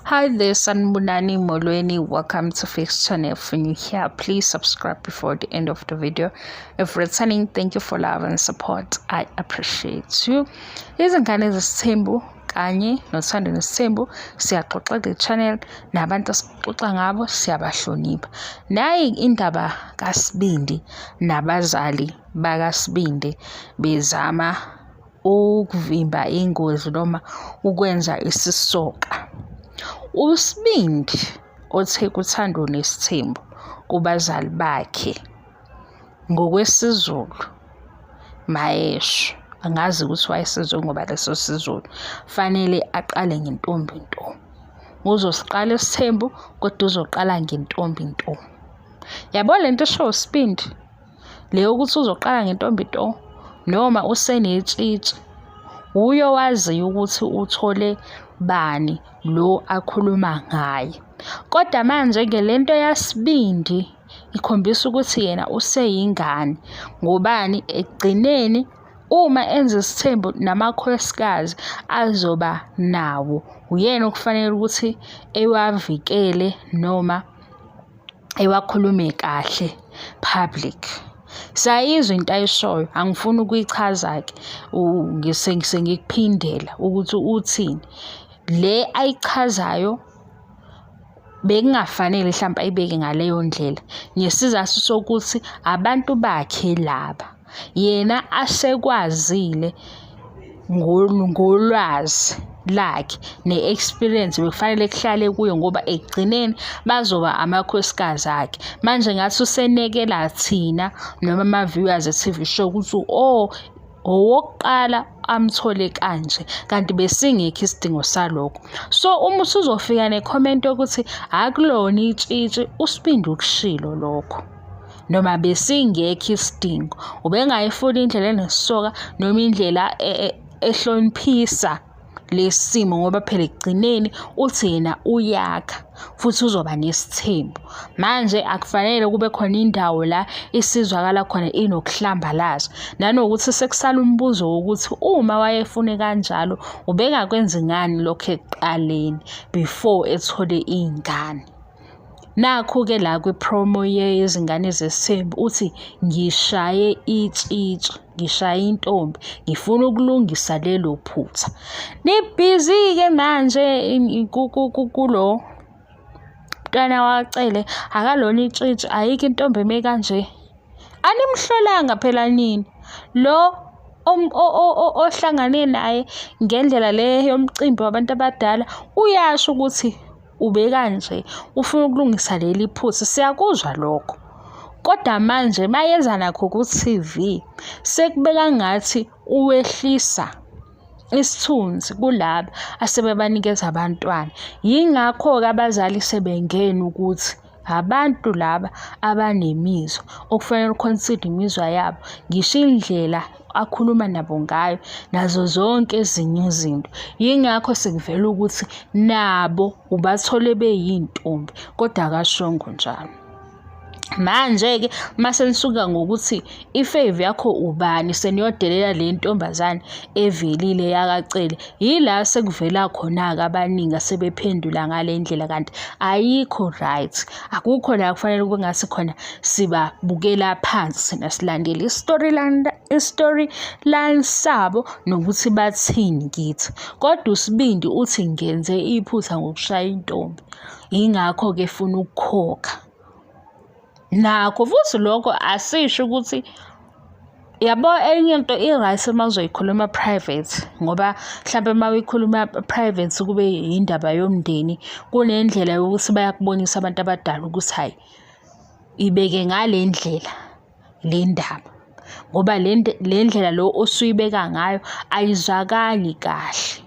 Hi there, Sanibonani Molweni. Welcome to Fix Channel. If you're new here, please subscribe before the end of the video. If returning, thank you for love and support. I appreciate you. Izingane zesithembu kanye noThando Nesithembu siyaxoxa kule channel nabantu esixoxa ngabo siyabahlonipha. Nayi indaba kaSibindi nabazali bakaSibindi bezama ukuvimba ingozi noma ukwenza isisoka. USibindi othe kuThando Nesithembu kubazali bakhe ngokwesiZulu mayesho angazi ukuthi wayesizwe ngoba leso siZulu fanele aqale ngentombi nto. Uzosiqala isithembu kodwa uzoqala ngentombi nto. Yabo le nto esho uSibindi le yokuthi uzoqala ngentombi nto noma usenetshitshi wuye owaziyo ukuthi uthole bani lo akhuluma ngaye. Kodwa manje-ke le nto yaSibindi ikhombisa ukuthi yena useyingane ngobani ekugcineni uma enza isithembu namakhosikazi azoba nawo uyena okufanele ukuthi ewavikele noma ewakhulume kahle public. Siyayizwa into ayishoyo, angifuni ukuyichaza-ke sengikuphindela ukuthi uthini. Le ayichazayo bekungafanele hlampe ayibeke ngaleyo ndlela ngesizathu sokuthi abantu bakhe laba yena asekwazile ngolwazi lakhe ne-experience bekufanele kuhlale kuyo ngoba ekugcineni bazoba amakhosikazi akhe. Manje ngathi usenekela thina noma ama-viewers e-T_V show ukuthi oh owokuqala amthole kanje kanti besingekho isidingo salokho. So uma usuzofika ne-comment yokuthi akulona itshitshi uSibindi ukushilo lokho noma besingekho isidingo ubengayifuni indlela enesisoka noma indlela e, e, ehloniphisa lesi simo ngoba phela ekugcineni uthi yena uyakha futhi uzoba nesithembu. Manje akufanele kube khona indawo la isizwakala khona inokuhlambalaza nanokuthi sekusala umbuzo wokuthi uma wayefune kanjalo ubengakwenzi ngani lokho ekuqaleni before ethole iy'ngane. Nakhu-ke la kwi-promo yezingane zesithembu uthi ngishaye itshitshi, ngishaye intombi, ngifuna ukulungisa lelo phutha. Nibhizi-ke manje kulo mntwana waCele akalona itshitshi, ayikho intombi eme kanje. Animhlolanga phela nini lo ohlangane naye ngendlela le yomcimbi wabantu abadala uyasho ukuthi ubekanje ufuna ukulungisa leli phutha siyakuzwa lokho kodwa manje mayenza nakho ku-TV sekubeka ngathi uwehlisa isithunzi kulaba asebebanikeza abantwana yingakho-ke abazali sebengena ukuthi Abantu laba abanemizwa okufanele uconsider imizwa yabo, ngisho indlela akhuluma nabo ngayo nazo zonke ezinye izinto. Yingakho sekuvela ukuthi nabo ubathole beyiy'ntombi kodwa akashongo njalo. Manje-ke uma senisuka ngokuthi ifave yakho ubani seniyodelela le ntombazane evelile yakaCele, yila sekuvela khona-ke abaningi asebephendula ngale ndlela kanti ayikho right. Akukho la kufanele kube ngathi khona sibabukela phansi thina silandela i-storyline i-storyline sabo nokuthi bathini kithi. Kodwa uSibindi uthi ngenze iphutha ngokushaya intombi, yingakho-ke efuna ukukhokha. Nakho futhi lokho asisho ukuthi yabo enye into i-right uma uzoyikhuluma private ngoba mhlampe uma uyikhuluma private kube yindaba yomndeni kunendlela yokuthi bayakubonisa abantu abadala ukuthi hhayi ibeke ngale ndlela le ndaba ngoba le ndlela lo osuyibeka ngayo ayizwakali kahle.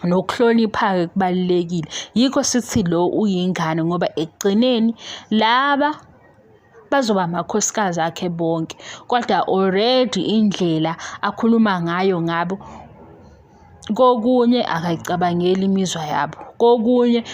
Nokuhlonipha-ke kubalulekile. Yikho sithi lo uyingane ngoba ekugcineni laba bazoba amakhosikazi akhe bonke, kodwa already indlela akhuluma ngayo ngabo kokunye akayicabangeli imizwa yabo, kokunye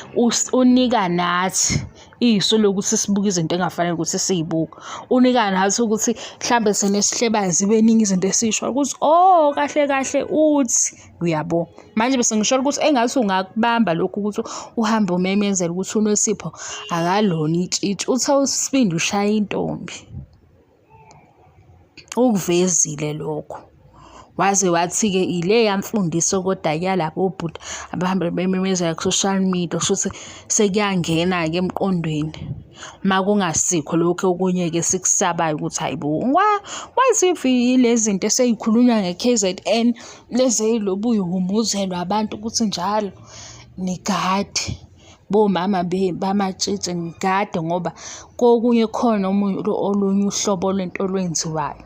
unika nathi. Iso lokuthi sibuke izinto engafanele ukuthi siyibuke. Unika nathi ukuthi mhlambe sinesihleba zibe ningi izinto esisho ukuthi oh kahle kahle uthi uyabo. Manje bese ngisho ukuthi engathi ungakubamba lokhu ukuthi uhambe umemezela ukuthi uNosipho akalona itshitshi. Uthe uSibindi ushaya intombi. Ukuvezile lokho. Waze wathi-ke ileya mfundiso kodwa yalabo bhuti abahambe bememezela ku-social media kusho ukuthi sekuyangena-ke emqondweni. Uma kungasikho lokhu okunye-ke esikusabayo ukuthi hhayi bo, what if yile zinto esey'khulunywa nge-K_Z_N lezi ey'lobu y'humuzelwa abantu ukuthi njalo nigade. Bomama bamatshitshi ngigade ngoba kokunye khona omunye olunye uhlobo lwento olwenziwayo.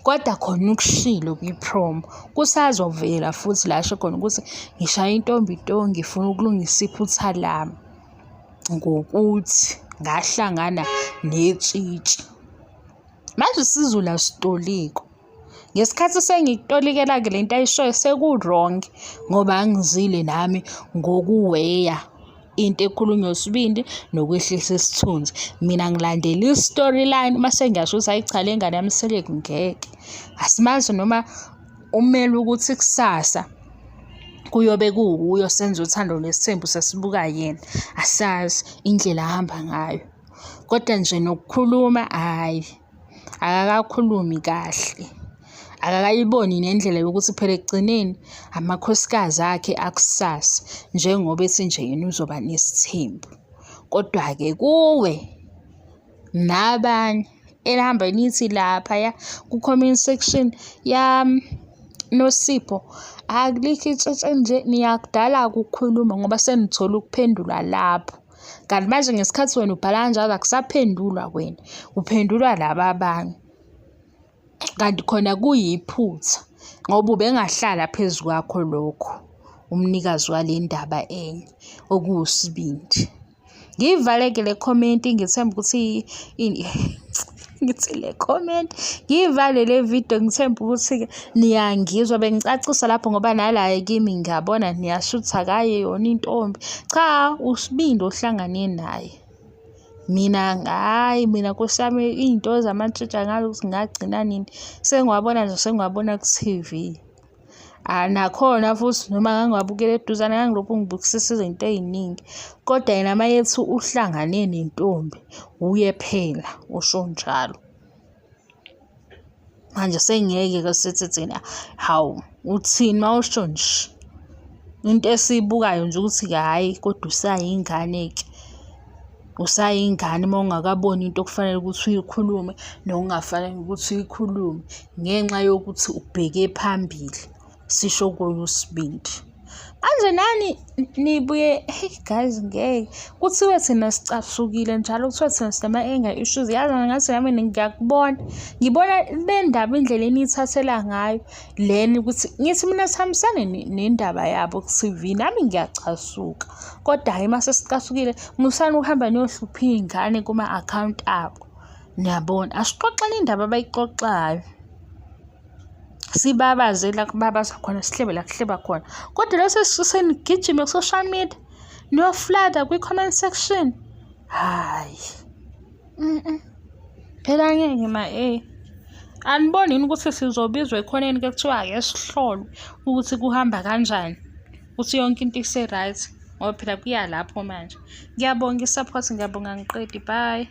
Kodwa khona ukushilo kwi-promo kusazovela futhi la asho khona ukuthi ngishaya intombi nto ngifuna ukulungisa iphutha lami ngokuthi ngahlangana netshitshi. Manje isiZulu asitolikwa. Ngesikhathi sengikutolikela-ke le nto ayishoyo seku-wrong ngoba angizile nami ngokuweya into ekhulunywa uSibindi nokwehlisa isithunzi. Mina ngilandela i-storyline uma sengiyasho ukuthi hhayi cha le ngane yaMseleku ngeke. Asimazi noma umele ukuthi kusasa kuyobe kuwuye osenza uthando nesithembu sesibuka yena. Asazi indlela ahamba ngayo. Kodwa nje nokukhuluma hhayi. Akakakhulumi kahle. Akakayiboni nendlela yokuthi phela ekugcineni amakhosikazi akhe akusasa njengoba ethi nje yena uzoba nesithembu. Kodwa-ke kuwe nabanye enihamba nithi laphaya ku-comment section yaNosipho, alikho itshitshi nje niyakudala-ke ukukhuluma ngoba senithole ukuphendulwa lapho. Kanti manje ngesikhathi wena ubhala kanjalo akusaphendulwa wena, kuphendulwa laba abanye. Kanti khona kuyiphutha ngoba ubengahlala phezu kwakho lokho umnikazi wale ndaba enye okuwuSibindi. Ngiyivale-ke le khomenti ngithemba ukuthi ngithi le comment ngiyivale le video ngithemba ukuthi-ke niyangizwa bengicacisa lapho ngoba nala kimi ngiyabona niyashutha kaye yona intombi cha usibindi ohlangane naye mina hhayi mina nkosi yami iy'nto zamatshitshi angazi ukuthi ngagcina nini sengiwabona nje sengiwabona ku-T_V. Ah, nakhona futhi noma ngangiwabukela eduzane ngangilokhu ngibukisisa izinto ey'ningi kodwa yena uma ethi uhlangane nentombi wuye phela usho njalo. Manje sengeke-ke sithi thina hawu uthini uma usho nje? Into esiyibukayo nje ukuthi-ke hhayi kodwa usayingane-ke. Usayingane uma ungakaboni into okufanele ukuthi uyikhulume nokungafanele ukuthi uyikhulume ngenxa yokuthi ubheke phambili, sisho kuye uSibindi. Manje nani nibuye, hey guys ngeke, kuthiwe thina sicasukile njalo kuthiwa thina sinama-anger issues. Yazi ngathi nami ngiyakubona, ngibona le ndaba indlela eniyithathela ngayo lena ukuthi ngithi mina sihambisane nendaba yabo ku-T_V nami ngiyacasuka. Kodwa hhayi uma sesicasukile musani ukuhamba niyohlupha iy'ngane kuma-akhawunti abo. Niyabona, asixoxeni indaba abayixoxayo. Sibabaze la kubabaza khona, sihlebe la kuhleba khona. Kodwa leso senigijime ku-social media niyoflada kwi-comment section. Hhayi. Phela ngeke ma eh. Aniboni yini ukuthi sizobizwa ekhoneni ke kuthiwa ake sihlolwe ukuthi kuhamba kanjani. Ukuthi yonke into ise-right ngoba phela kuya lapho manje. Ngiyabonga i-support, ngiyabonga angiqedi, bye.